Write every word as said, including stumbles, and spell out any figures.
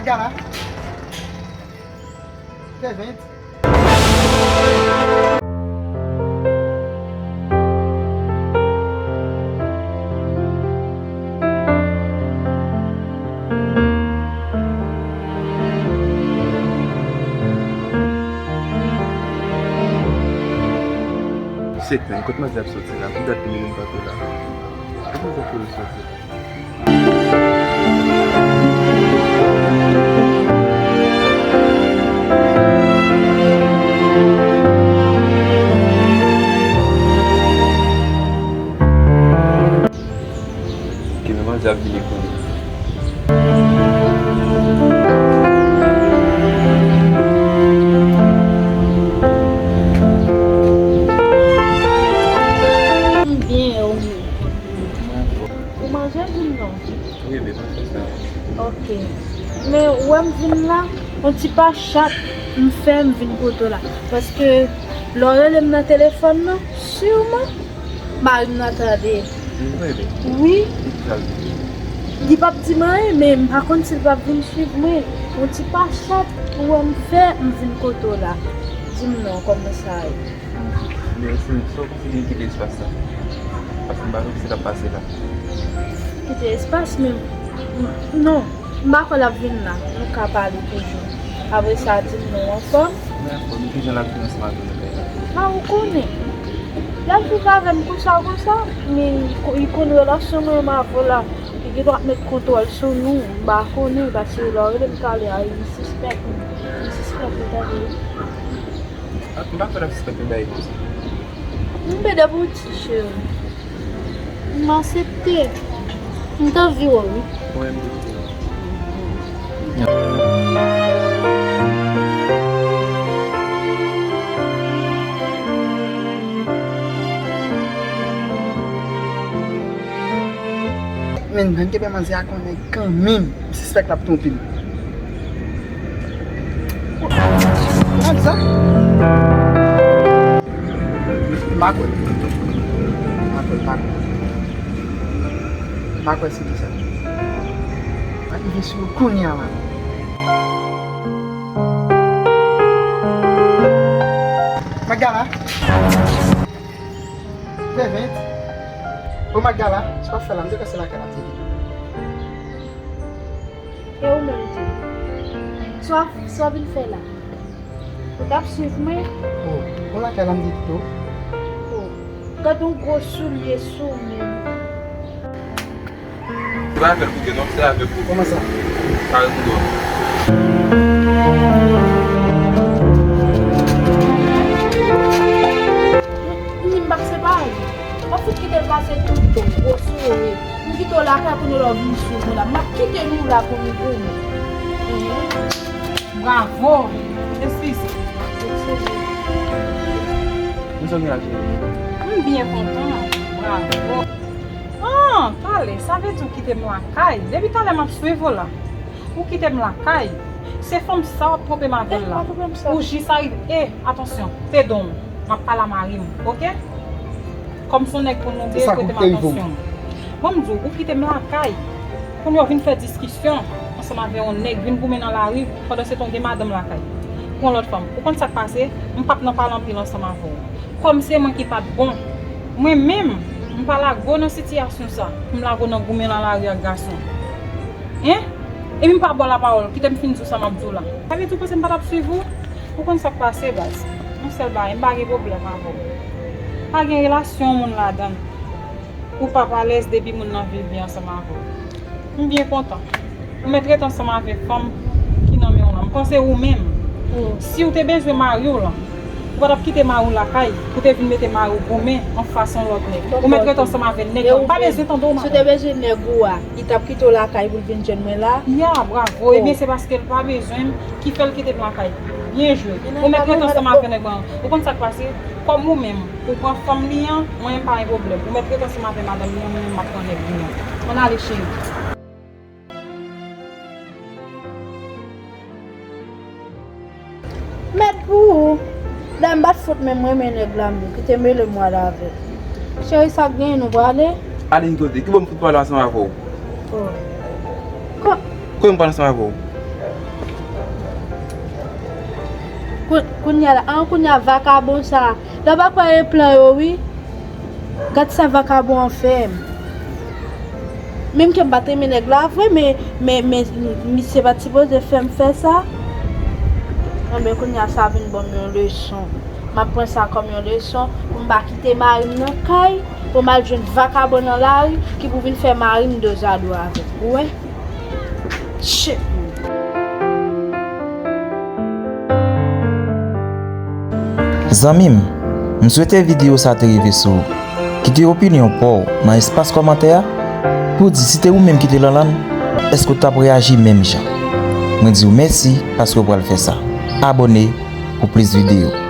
Gala. Kevin. Se pen, kot manzè ap soti la? Pou dat li menm pa tou la. Kot manzè ap soti la? Ki men manzè ap vini kounye. M byen, ou menm? Ou manje, di m non? Wi, men mwen fè sa. Ok. Men ou wè m vin la, yon ti pa chat m fè m vin kote w la. Paske lè w rele m nan telefòn nan, siman mari m nan tande. M rele. Wi. Li p ap di m anyen, men m pa konn si l p ap vin swiv mwen. Yon ti pa chat ou wè m fè m vin kote w la. Di m non, kòman sa ye? Men si, si w kontinye kite espas la. Paske m pa konn ki sa k ap pase la. Kite espas, men m, non, m pa kwè l ap vin la. Nou ka pale toujou. Apre sa, di m non, w anfòm? Mwen anfòm, men kijan l ap viv ansanm avè w nan kay la? A, ou konnen. L ap viv avè m konsa, konsa, men li konn relasyon mwen menm avè w la. Li gendwa ap met kontwòl sou nou, m pa konnen, paske lè w rele m talè a, li sispèk, li sispèk, ou tande. Ah, m pa kwè l ap sispèk yon bagay konsa. M pede pou w di, cheri. M aksepte. M t anvi wè w, wi. Mwen menm tou. Men, ann kenbe manzè a kon nèg kanmenm. M sispèk l ap twonpe m. Gad sa. M pa kwè. M pa kwè, m pa kwè. M pa kwè se kisa. M ap rive sou yo kounye a la. Magala. Fè vent. O Magala, sa w ap fè la? M te panse lakay la te vin. E ou menm tou? Sa w ap, sa w ap vin fè la? Ou t ap swiv mwen? O, bon lakay la m te kite w. O, gad yon gwo soulye sou ou menm. Se pa avè l pou gen non, se avè pou. Kòman sa? Sa rezoud ou. Ni m p ap separe. M ap fout kite l pase tout bon, gwo souri. M kite w lakay kounye la w vin sou mwen la. M ap kite nou la pou nou goumen. Bravo! Eskize. Kòman w ye la, cheri? M byen kontan. Bravo! Ah, talè, sa vle di w kite m lakay. Depi talè m ap swiv ou la. Ou kite m lakay. Se fanm sa w ap twonpe m avè l la. Ou jis arive. E, atansyon, te don. M ap pale a mari m, oke? Kòm se yon nèg pou nou de, prete m atansyon. Bon, m di w, ou kite m lakay. Kounye a w vin fè diskisyon ansanm avè yon nèg, vin goumen nan lari, pandan se tan w gen madanm lakay. Pou yon lòt fanm. Ou konn sa k pase? M p ap nan pale anpil ansanm avè w. Kòm se mwen ki pa t bon, mwen menm, m pa lage w nan sitiyasyon sa, pou m lage w nan goumen nan lari ak gason. Hein? Epi m pa ba w lapawòl, kite m fin di w sa m ap di w la. Sa vle di w panse m pa t ap swiv ou? Ou konn sa k pase, baz. Yon sèl bagay, m pa gen pwoblèm avè w. Pa gen relasyon moun ladan l. Ou p ap alèz depi moun nan viv byen ansanm avè w. M byen kontan. Ou mèt ret ansanm avèk fanm ki nan men w lan. M panse ou menm, si w te bezwen mari w lan, ou pa t ap kite mari w lakay pou te vin mete mari w goumen anfas yon lòt nèg. Ou mèt ret ansanm avèk nèg lan. Ou pa bezwen tande w, madanm. Si w te bezwen nèg ou a, li t ap kite w lakay pou l vin jwenn mwen la? Ya, bravo. Ebyen, se paske l pa bezwen m ki fè l kite m lakay. Byen jwe. Ou mèt ret ansanm avèk nèg lan. Ou konn sa k pase? Kòm ou menm, ou pran fanm li an, mwen menm pa gen pwoblèm. Ou mèt ret ansanm avèk madanm li an, mwen menm m ap pran nèg li an. Ann ale, cheri. Mèd pou ou. Dayè m pa t fout menm renmen nèg la, m kite mele m wale avè l. Cheri, sa k genyen, nou prale? Ale ki kote? Ki bò m fout pale ansanm avè w? Oh. Kote m pale ansanm avè w? Kounye a la, an kounye a vakabon sa, lè w pa kwè e plan yo wi. Gad sa vakabon an fè m. Menm ke m pa t renmen nèg la vre, men, men, men misye pa t sipoze fè m fè sa. Anben kounye a sa vin ban m yon leson. M ap pran sa kòm yon leson pou m pa kite mari m nan kay, pou m al jwenn vakabon nan lari ki pou vin fè mari m dozado avè m. Ou wè? Shit. Zanmi m, m swete videyo sa te rive sou ou. Kite opinyon pa w nan espas kòmantè a pou w di si te ou menm ki te Lanlann, èske w t ap reyaji menm jan. Mwen di w mèsi paske w pral fè sa. Abòne pou plis videyo.